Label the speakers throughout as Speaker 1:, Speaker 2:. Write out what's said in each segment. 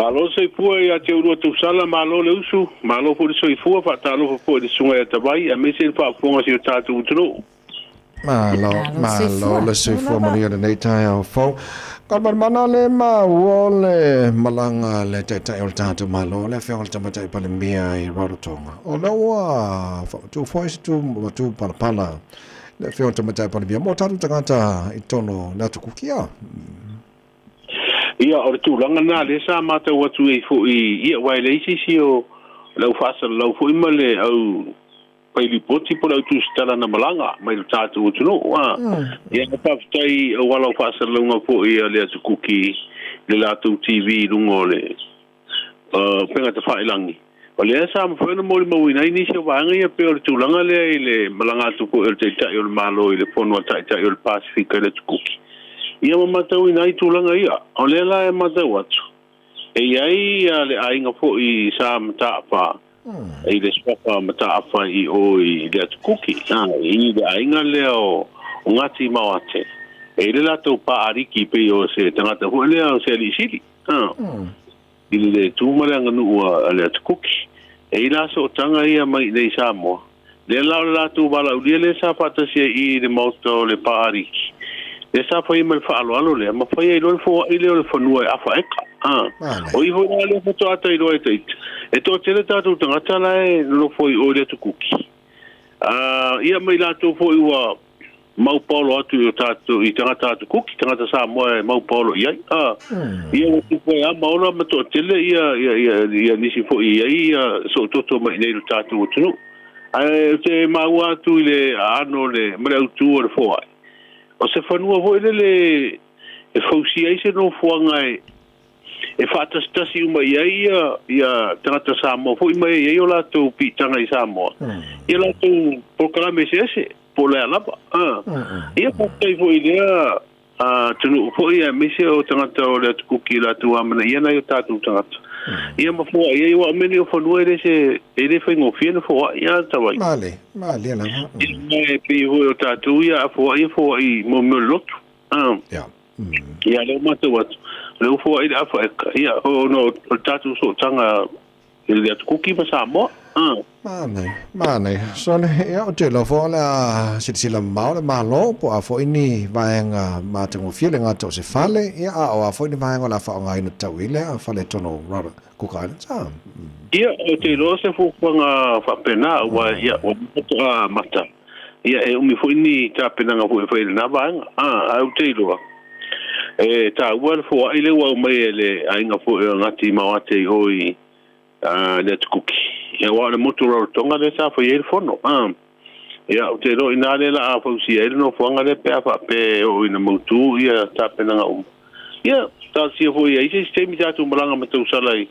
Speaker 1: Malo le soifua ia te oulua tausala, malo le usu, malo foi le soifua, faatalofa foi i le susuga ia Tavai, aemaise le faafofoga a si o tatou atunuu.
Speaker 2: Malo, malo le soifua manuia lenei taeao fou. Galumalemana le maua o le malaga a le Taitai o le tatou Malo, le Afioga i le Tamaitai Palemia i Rarotonga. O lea ua faamatuu foi se tu palapala le Afioga i le Tamaitai Palemia mo tatou tagata i totonu o le Atu Kuki.
Speaker 1: Ia, o le tulaga lena lea sa matau atu ai foi, ia, aua e leai se isi o le au faasalalau foi ma le au fai lipoti po o le au tusitala na malaga mai lo tatou atunuu. A. Ia, faafetai i auala o faasalalauga foi a le Atu Kuki, le latou TV i luga o le upega tafailagi. O lea sa mafai ona molimauina ai nisi o vaega ia pei o le tulaga lea i le malaga atu foi o le Taitai o le Malo i le Fono a Taitai o le Pasefika i le Atu Kuki. Ia ma matauina ai tulaga ia. O lea la e matau atu, e i ai le aiga foi sa Mataafa, i le suafa Mataafa i o i le Atu Kuki, i le aiga lea o Ngati Maoate. E i le latou pāaliki pei o se tagata foi lea o se alii sili. I le tu ma le aganuu a le Atu Kuki. E i la sootaga ia mai i nei Samoa. Lea la o le latou valaaulia lea sa faatasi ai i le maota o le Paariki. Lea sa fai ma le faaaloalo lea, ma fai ai loa le foai lea o le fanua e afa eka. O i foi la lea faatoa tailoa e ita. E toatele tatou tagata la e nonofo i o i le Atu Kuki. Ia ma i latou foi ua mau paolo atu i o tatou i tagata Atu Kuki, tagata Samoa e mau paolo i ai. Ia ua tupu ai lava ma ola ma toatele ia ia ia ia nisi foi i ai ia soototo mai i nei lo tatou atunuu. Ae ou te maua atu i le aano le ma le autū o le foai. O se fanua foi lele e fausia ai se nofoaga e faatasitasi uma i ai ia ia tagata Samoa foi mai e i ai o latou piitaga i Samoa. Ia latou polokalame eseese po o le a lava. Ia faafetai foi i lea atunuu foi aemaise o tagata o le Atu Kuki i latou amanaia nai o tatou tagata. Ia ma foai ai, aua o mea nei o fanua e le se e le faigofie ona foai a Tavai.
Speaker 2: Male, male lava.
Speaker 1: Ia e pei foi o tatou ia a foai e foai mo mea o le lotu.
Speaker 2: Ia.
Speaker 1: Ia lea ua matau atu, o lea ua foai le afa eka. Ia ona o le tatou sootaga i le Atu Kuki ma Samoa.
Speaker 2: Manaia, manaia. Sole, ia ou te iloa foi o le a silasila mamao le Malo po o a foi ni vaega matagofie le gata o se fale, ia a o a foi ni vaega o le a faaaogaina tatau i lea fale tonu o Robert Cook Islands.
Speaker 1: Ia, ou te iloa se fuafuaga faapena, aua ia, ua faatoa amata. Ia, e umi foi ni tapenaga foi e fai i lena vaega. Ae ou te iloa, e taua le foai lea ua aumai e le aiga foi o Ngati Maoate i o i le Atu Kuki. Ia, aua o le motu o Rarotonga lea sa fai ai le fono. Ia, ou te iloa o i ina lea o le a fausia ai le nofoaga lea pe a faapea e oo ina mautu ia tapenaga uma. Ia, talosia foi i ai se isi taimi tatou malaga ma tausala i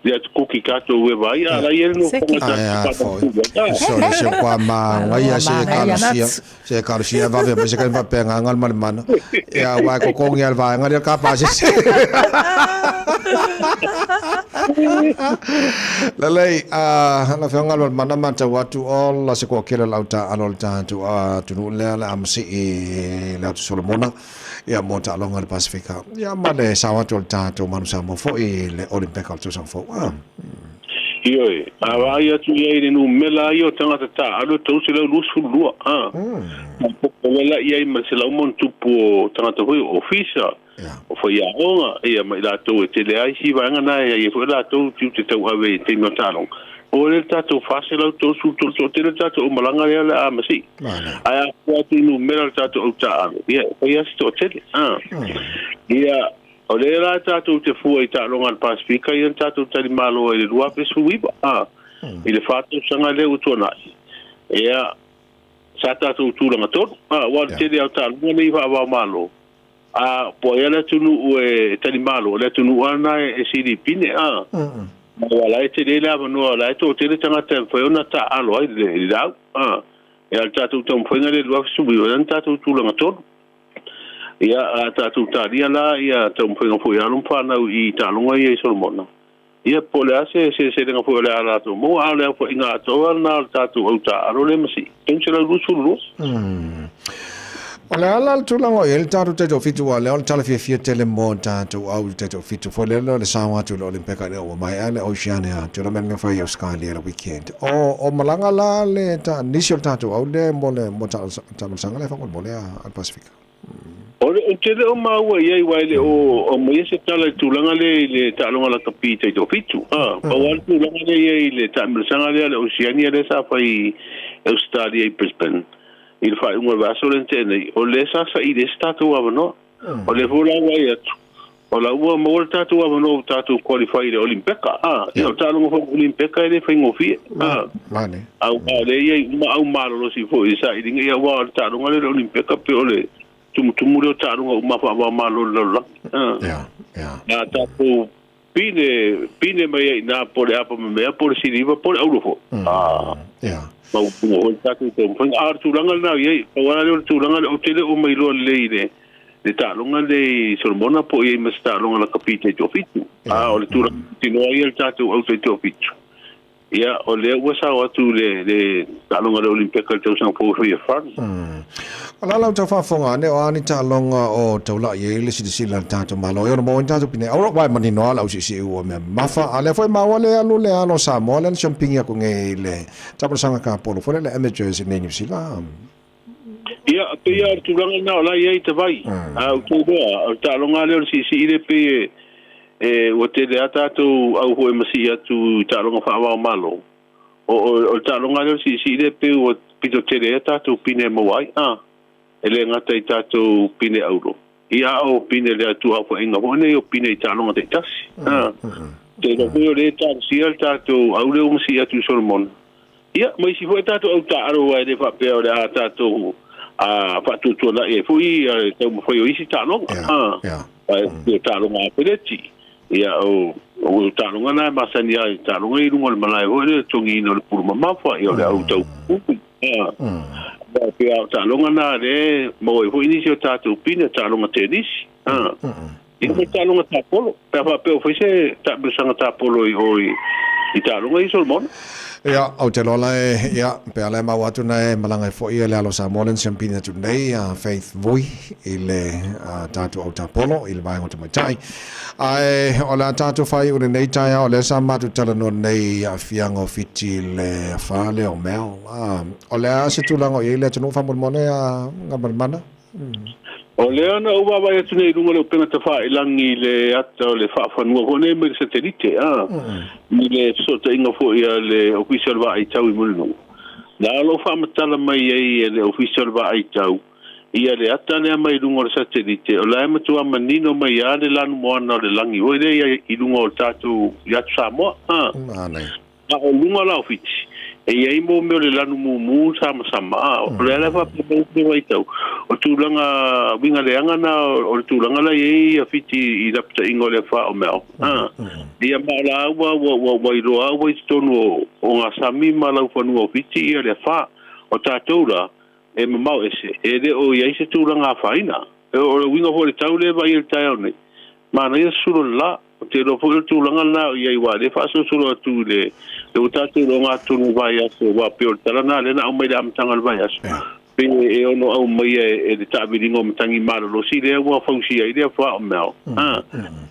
Speaker 1: le Atu Kuki tatou e vaai, a la i ai le nofoaga
Speaker 2: tatou te faamautu ai. Sole se kwa mangaia se kalosia se kalosia vave mai se kai faapea nga malemana ia wa kokongi al vaega lea ka pasese. Lelei, lau Afioga Galumalemana matau atu ola se toatele o le au taaalo o le tatou atunuu lea le a masii le Atu Solomona ia mo taaloga i le Pasefika ia ma le sao atu o le tatou Manu Samoa foi i le Olimpeka o le tausaga fou.
Speaker 1: Ioe, a vaai atu i ai i le numera ia o tagata taaalo e 322, a. Maopoopo la i ai ma le 100+ o tagata foi o ofisa, o faiaoga, ia ma i latou e tele ai isi vaega na e ai foi latou tiute tauave i taimi o taaloga. O lea le tatou 433, toatele le tatou aumalaga lea o le a masii. Ae a fua atu i numera o le tatou au taaalo, ia e fai lava si toatele. Ia, o lea la tatou te fua i taaloga a le Pasefika, ia na tatou talimalo ai i le 2019, i le fa tausaga lea ua tuanai. Ia, sa tatou tulaga tolu, aua o le tele lava o taaloga nei faava-o-Malo, a po ai le atunuu e talimalo, o le atunuu lava lena e silipine, a. Aua la e tele le avanoa, la e toatele tagata e mafai ona taaalo ai le lau, a. Ia, o le tatou taumafaiga lea i le 2019, lea na tatou tulaga tolu. Ia, a tatou talia la ia taumafaiga foi a alo ma fanau i taaloga ia i Solomona, ia, po o le a se seleselega foi o le a latou maua, a o le aofaiga atoa lena o le tatou au taaalo lea ma sii, 322.
Speaker 2: O le a la le tulaga o i ai le tatou taitoafitu aua o lea o le tala fiafia tele mo tatou au i le taitoafitu foi lele o le sao atu i le Olimpeka ina ua maea le Oceania Tournament na fai i Ausetalia i le weekend. O, o malaga la le ta, nisi o le tatou au lea mo le mo taamilosaga lea faamolemole a le Pasefika.
Speaker 1: O le, ou te le o maua i ai aua e le o aumaia se tala i le tulaga lea i le taaloga lakapi taitoafitu. A, pau lava le tulaga lea i ai i le taamilosaga lea a le Oceania lea sa fai i Ausetalia i Brisbane. I le faaiuga o le vaiaso lea na tea nei, o lea sa saili ai se tatou avanoa. O lea foi la ua vaai atu, o la ua maua le tatou avanoa ua tatou qualify i le Olimpeka. A, ia, o le taaloga foi Olimpeka e le faigofie. A, aua o lea e i ai uma au malolosi foi i le sailiga, ia aua o le taaloga lea o le Olimpeka pei o le tumutumu lea o taaloga uma faava-o-Malo i le lalolagi. A, a tatou pine, pine mai ai i ina po o le apamamea po o le siliva po o le auro foi. A, maualuga foi le tatou taumafaiga. A o le tulaga lena o i ai, pau lava lea o le tulaga lea, ou te le o mailoa lelei i le, le taaloga lea i Solomona po o i ai ma se taaloga lakapi taitoafitu. A o le tulaga mautinoa ia le tatou au taitoafitu. Ia, o lea ua sao atu le, le taaloga a le Olimpeka i le tausaga fou e fai e France.
Speaker 2: O le a la outou faafofoga ane, o a ni taaloga o taulai ai le silasila a le tatou Malo e ono maua ai ni tatou pinei auro, aua e manino lava le ausiusiu ua mea mamafa. A o lea foi e maua le alu le alo o Samoa lea na siamupigi aku nei i le taamilosaga kapolo foi lea, le amateurs i inei i Niu Sila.
Speaker 1: Ia, pei lava o le tulaga lena o la e i ai Tavai. A ou te iloa, o le taaloga lava lea o le siisii lea pei e, e, ua tele lava tatou au foi e masii atu i taaloga faava-o-Malo. O, o, o le taaloga lava lea o le siisii lea pei ua pito tele ai a tatou pine e maua ai, a, e le gata i tatou pine auro, ia a o pine le atuaofaiga foi nei o pine i taaloga taitasi. A, te iloa foi o lea e talosia le tatou au lea ua masii atu i Solomona. Ia, ma isi foi tatou au taaalo aua e le faapea o le a tatou faatuatuanai ai foi le taumafai o isi taaloga. Ae o taaloga a peleti. Ia, o taaloga na e masani lava i taaloga i luga o le malae foi lea, le togiina o le pulu mamafa, ia o le au tau pupu. Ae pei lava o taaloga na lea e maua ai foi nisi o tatou pine, taaloga tenisi. Ia ma le taaloga tapolo, pe a faapea ua fai se taamilosaga tapolo i o i taaloga ia Solomona.
Speaker 2: Ia, ou te iloa la e, ia, pe a la e maua atu na e malaga ai foi le alo o Samoa lea na siampini atu nei, a Faith Vui i le tatou au tapolo i le vaega o tamaitai. Ae o le a tatou faaiu i lenei taeao, o lea sa matou talanoa nei i aafiaga o Fiti i le afa lea o Mel. O le a se tulaga o i ai le atunuu faamolemole a Galumalemana?
Speaker 1: O lea na ou vaavaai atu nei i luga o le upega tafailangi i le ata o le faafanua foi nei mai le satelite, a, i le fesootaiga foi a le Ofisa o le Vaaitau i Mulinuu. Na o lo o faamatala mai ai e le Ofisa o le Vaaitau ia le ata lea mai luga o le satelite, o la e matua manino mai lava le lanumoana o le lagi foi lea i luga o le tatou i atu Samoa, a. A o luga la o Fiti, e i ai mo mea o le lanu mumu samasama, a o le ala e faapea mai ai le vaitau, o tulaga uiga leaga na o le tulaga la e i ai ia Fiti i lapataiga o le afa o Mel, a ia ma o la ua ua ua ua iloa ua i totonu o o ngā sami ma laufanua o Fiti ia le afa. O tatou la, e mamao ese, e le o i ai se tulaga afaina. O le uiga foi o le tau lea e vaai ai i le taeao nei, manaia sulu o le la. Ou te iloa foi o le tulaga lena o i ai aua o lea e faasolosolo atu i le ua tatou iloga tonu i le vaiaso aua pei o le tala lena lea na aumai i le amataga o le vaiaso pei e ono aumaia e le taaviliga o matagi malolosi lea ua fausia ai le afa o Mel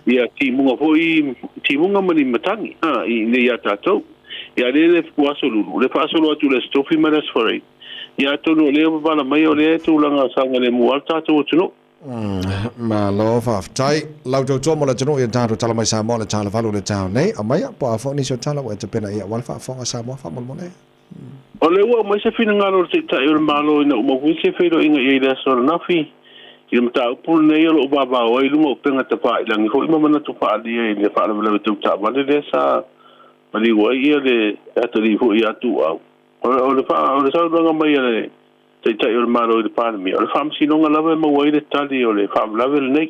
Speaker 1: ia timuga foi timuga ma ni matagi i inei ia tatou. Ia lea le ua aso Lulu le faasolo atu i le Aso Tofi ma le Aso Faraile. Ia atonu o lea ua pala mai o lea e tulaga saogalemu lava le tatou atunuu.
Speaker 2: Malo faafetai. Lau tautua mo le atunuu ia tatou tala mai Samoa le tala valu le tao nei. Aumaia po a foi nisi o tala ua e tapena i aua le faafofoga Samoa faamolemole.
Speaker 1: O lea ua aumai se finagalo o le Taitai o le Malo ina ua maua foi se feiloaiga i ai i le aso ananafi i le mataupu lenei o lo o vavao ai i luga o upega tafailagi foi ma manatu faaalia i le faalavelave tau taavale lea sa maliu ai ia le atalii foi ia Tuuau. O le saunoaga mai a le Taitai o le Malo i le Palemia, o le Faamasinoga lava e maua ai le tali o le faalavelave lenei.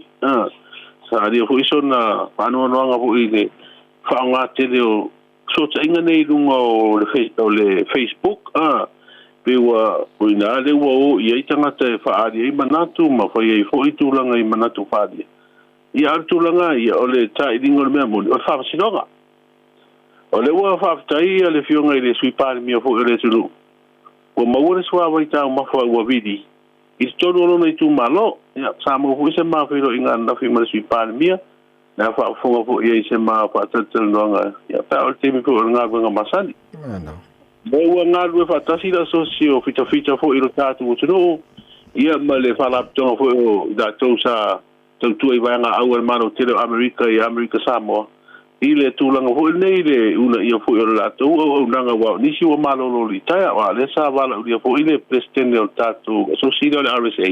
Speaker 1: Sa alia foi sona faanoanoaga foi i le faaaoga tele o fesootaiga nei i luga o le Facebook, pei ua o i ina lea ua o i ai tagata e faaali ai manatu ma fai ai foi tulaga i manatu faaalia. Ia, a o le tulaga ia, o le tailiga o le mea moni, o le Faamasinoga. O lea ua faafetai le Afioga i le Sui Palemia foi o le atunuu, ua maua le suavai taumafa ua vili I totonu o lona itumalo. Ia, sa maua foi se ma feiloaiga ananafi ma le Sui Palemia, le a faafofoga foi i ai i se ma faatalatalanoaga, ia, pe a oo i le taimi foi o le galuega masani. Lea ua galulue faatasi le Asosi o Fitafita foi i lo tatou atunuu, ia ma le Faalapotopotoga foi o i latou sa tautua i vaega au a le Malo tele o Amerika i Amerika Samoa, i le tulaga foi lenei i le uunaia foi o le latou auaunaga aua o nisi ua malolo litaea, aua o lea sa valaaulia foi le Peresetene o le tatou Asosi lea o le RSA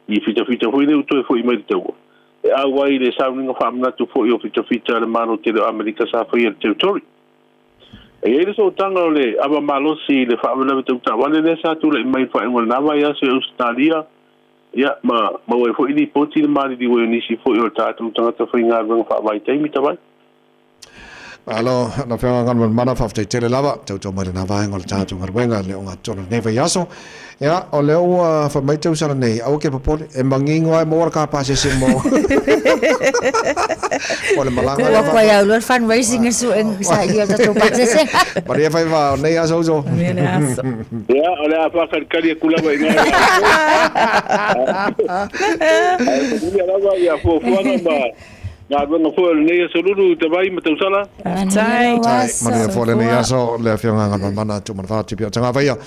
Speaker 1: i fitafita foi nei ua toe foi mai i le taua e auai i le sauniga faamanatu foi o fitafita a le Malo tele o Amerika sa faia i le Territory. E i ai le sootaga o le ava malosi i le faalavelave tau taavale lea sa tulai mai i le faaiuga o lena vaiaso i Ausetalia, Ia, ma maua ai foi lipoti le maliliu ai o nisi foi o tatou tagata faigaluega faavaitaimi tavai.
Speaker 2: Malo, lau Afioga Galumalemana, faafetai tele lava, tautua mai lena vaega o le tatou galuega le ogatotonu i lenei vaiaso. Ia, o lea ua fai mai tausala nei, aua ke popole, e manino lava e maua le ka pasese mo o le malaga.
Speaker 3: Ua koe au loa le fundraising e su e sa i o tatou pasese.
Speaker 2: Maria fai va, o nei aso uso.
Speaker 4: Maria le aso.
Speaker 1: Ia, o le a faakalikali atu lava i ina. Ae manuia lava ia fuafuaga ma galuega foi o lenei aso lulu Tavai ma Tausala.
Speaker 4: Faafetai.
Speaker 2: Manuia foi lenei aso le Afioga Galumalemana Tuumanavao Tipi o Tagavaia.